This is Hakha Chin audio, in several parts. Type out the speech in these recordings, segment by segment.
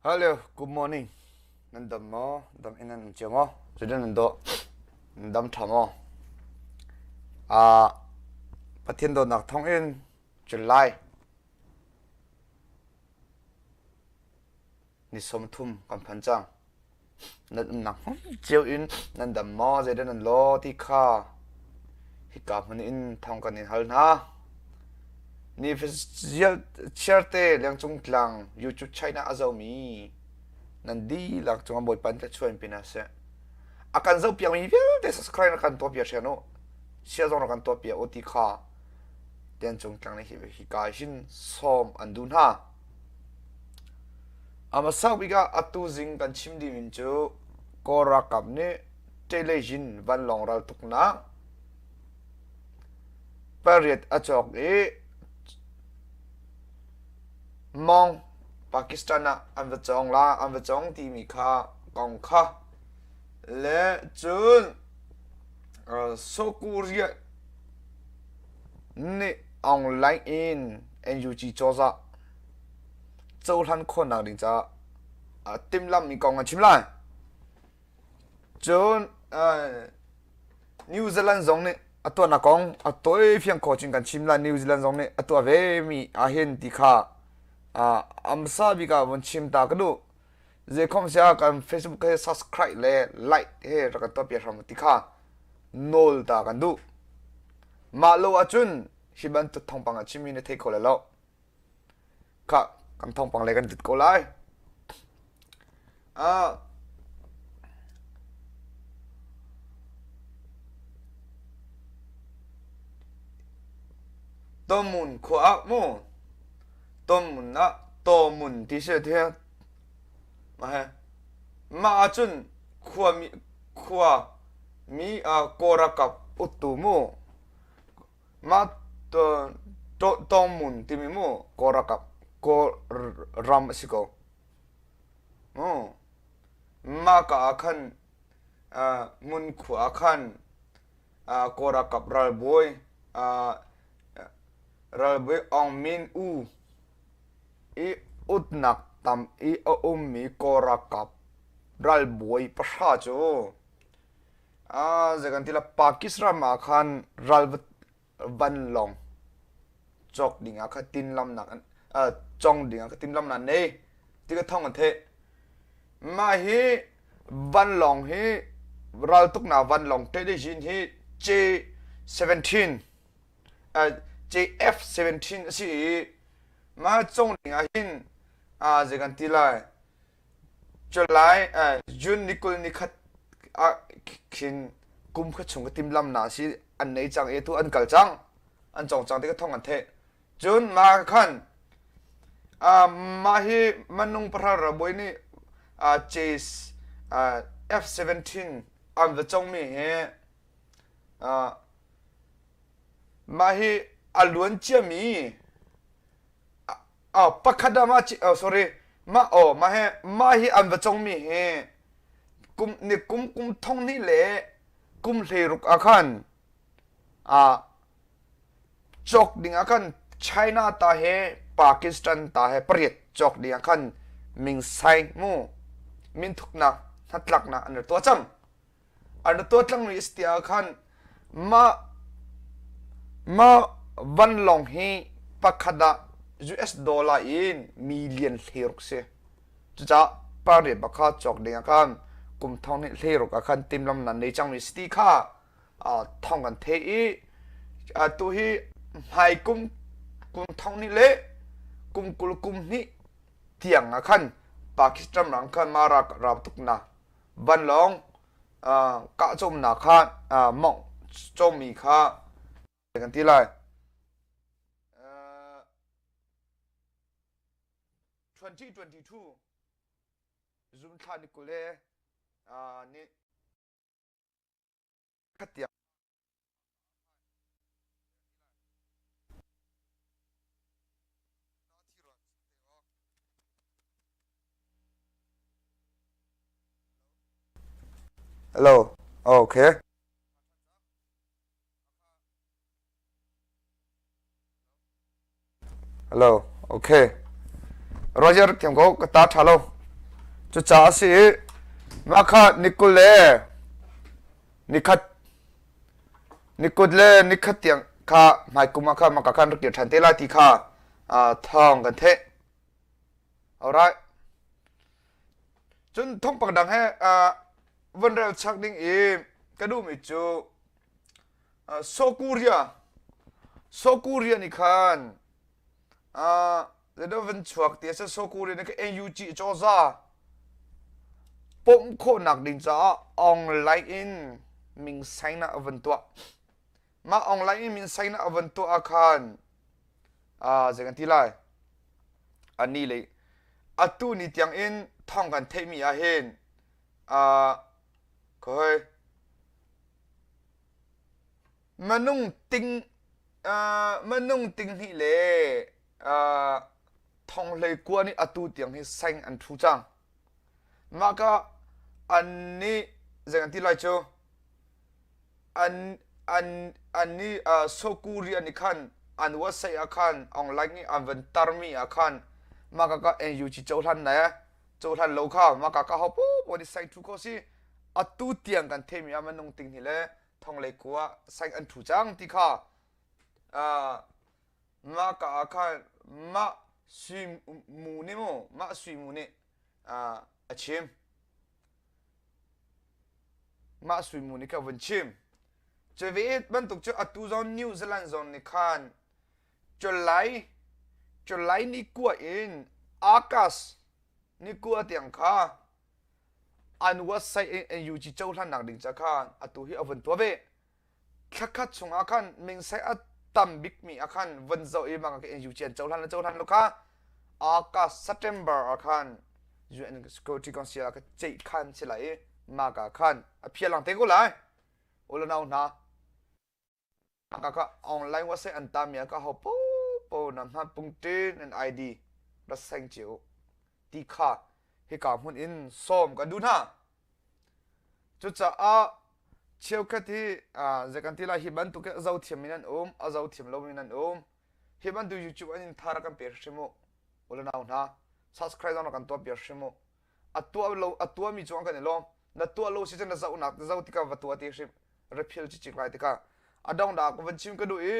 Hello, good morning. Nan dam maw? Dam in nan um cio maw? Zeidah nan dawh? Nan dam ṭha maw? Ah, Pathian dawtnak thawng in July ni 30 kan phan cang. Nan umnak hmun cio in nan dam maw? Zeidah nan law ti kha hika hmun in thawng kan in hal hna. Ni chiarte lengcung tlang YouTube China a zomi nan dihlak cungah Bawipa nih thluachuah in pe hna seh. A kan zohpiakmi vialte subscribe na kan tuahpiak hrian u. Share zong na kan tuahpiak u ti kha Tiancung tlang nih hika hin sawm an duh hna. A hmasa bik ah atu zing kan chim dingmi cu Kawl ralkap nih Ṭelejin vanlawng raltuknak pariat a cawk i Mong Pakistan ah an va cawng la an va cawng timi kha kong kha le cun Sokoria nih online in NUG cozah cohlan khawhnak ding caah timhlamhmi kong an chim lai. Cun New Zealand zong nih a tuahnak kong a tawi fiang kho cun kan chim lai. New Zealand zong nih a tuah vemi ahhin ti kha a hmasa bik ah vun chim ta ka duh. Zeikhom sia kan Facebook he subscribe le like he rak kan tuahpiak hram ti kha nawl ta kan duh. Mah lo ahcun hi bantuk thawngpang a chimmi na thei kho lai lo. Khah, kan thawngpang le kan tit ko lai. Ah, Tomun khua ah mu Tomun ah Tomun ti si thi mah he mah ahcun khua mi khua mi Kawlralkap uttu mu Mah Tawngmun timi mu Kawl ralkap Kawl ram a si ko. Mu mah ka ah khan Mun khua ah khan Kawl ralkap ralbawi ralbawi Aung Min U i utnak tam i a ummi Kawl ralkap ralbawi pahra cu Zei kan ti la Pakistan ram ah khan ral vanlawng cawk ding ah kha tinlamnak an cong ding ah kha tinlamnak an nei ti ka thawng an theih. Mah hi vanlawng hi raltuknak vanlawng Tedijin hi J-17 JF-17 a si i mah cong ding ah hin zei kan ti lai July June ni 20 ni khat ah khin kum khat chung ka timhlamnak a si an nei cang i tu an kal cang an cawng cang ti ka thawng an theih cun mah khan mah hi manung pahra ralbawi nih Chase F-17 an va congmi hi mah hi a luan ciami Pakhat ah mah sorry mah aw mah hi mah hi an va congmi hi kum ni kum kum thong hnih le kum 16 ah khan ah cawk ding ah khan China ta he Pakistan ta he pariat cawk ding ah khan ming sai mu min thuknak hnatlaknak an rak tuah cang. An rak tuah cangmi a si ti ah khan mah mah vanlawng hi pakhat ah US dollar in million 16 si. Cucaah pariat bak kha cawk ding ah khan kum thong nih 16 ah khan timhlamnak nei cangmi si ti kha thong kan theih i atu hi hmai kum kum thong nih le kum 20 kum hnih tiang ah khan Pakistan ram khan ma rak tuknak vanlawng kahcawmnak kha mawngh cawmmi kha kan ti lai. 2022 June thla ni 20 le ni khat tiang Hello. Okay. Hello. Okay. Roger thiam ko ka ta tha lo. Cucaah a si i mah kha ni 20 le nikhat ni kut le nikhat tiang kha hmaikum ah khan maka khan rak kir ṭhan te lai ti kha thawng kan theih. Alright. Cun thawngpang dang he von rel chak ding i ka duhmi cu Sokuria Sokuria nih khan zeidah van chuak ti a si Sokuria nih khan NUG cawza pawmh khawhnak ding caah online in ming sign ah a van tuah. Mah online in min sign ah a van tuah ah khan zei kan ti lai ani le atu ni tiang in thawng kan theihmi ah hin khoi Minung ting minung ting hnih le thonghlei kua nih atu tiang hi seng an ṭhu cang. Mah ka an nih zei an ti lai cu an an an nih Sokuri an nih khan an website ah khan online i an van tarmi ah khan mah ka ka NUG cohlan ne cohlan lo kha mah ka ka ho popo nih seng ṭhu kho si atu tiang kan theimi ah minung ting hnih le thonglei kua saing an ṭhu cang ti kha mah ka ah khan mah sui mu nih mu mah sui mu nih a chim mah sui mu nih ka vun chim cu ve bantuk cu atu zong New Zealand zong nih khan July July ni kua in August ni kua tiang kha an website in NUG cohlannak ding ca khan atu hi a vun tuah ve. Thlakhat chungah khan mingsai a tam bikmi ah khan vun zoh i mah ka NUG an cohlan le cohlan lo kha August September ah khan UN Security Council ah ka ceih khan si lai i mah ka khan a phialang te ko lai. Ulanau hna ka ka online website an tami ah ka ho popo na hman pungtin an ID ra seng cio ti kha hika hmun in sawm kan duh hna. Cucaah cheukhat hi zei kan ti lai hi bantuk hi a zo thiam mi nan um a zo thiam lo mi nan um hi bantuk YouTube an in thar kan pe hrim u ulanau hna subscribe zong kan tuah piak hrim u a tuah lo a tuah mi cung kan i lawm na tuah lo si cun na zohnak na zoh tikah va tuah ti hrim rephil cicik lai tikah a dong dah ka van chim ka duh i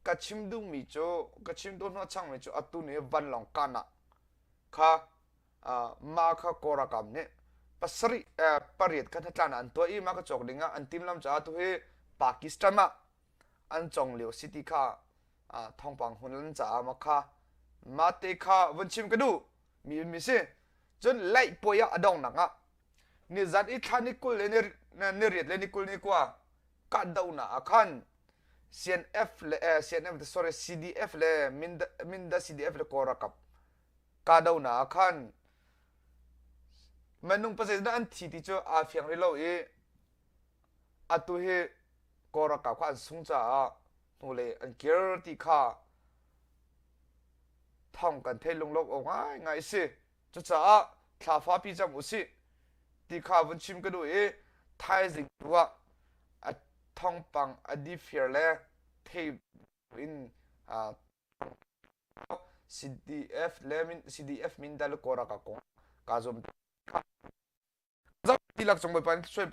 ka chim duhmi cu ka chim duh hnawh changmi cu atu ni vanlawng kan ah kha mah kha kawlralkap nih pasarih pariat kha hnatlan an tuah i mah ka cawk ding ah an timlam caah tu hi Pakistan ah an cong lio si ti kha thawngpang hun lan caah mah kha mah te kha vun chim ka duh mi mi si cun laih puai ah a donghnak ah nizan i thla ni 20 le ni riat le ni 20 ni kua kahdohnak ah khan CNF le CNF sorry CDF le Minda, Minda CDF le Kawlralkap kahdohnak ah khan minung pasarih dah an thi ti cu aa fiang rih lo i atu hi Kawlralkap kha an sung caah hnulei an kir ti kha thawng kan theih lunglawmh awk ngaingai a si. Cucaah thla fapi cam usih ti kha vun chim ka duh i thaizing tu ah a thawngpang a difir le thei in CDF le CDF Minda le Kawlralkap kong kaa zuam. Zau ti lak cung Bawipa nih suai pe.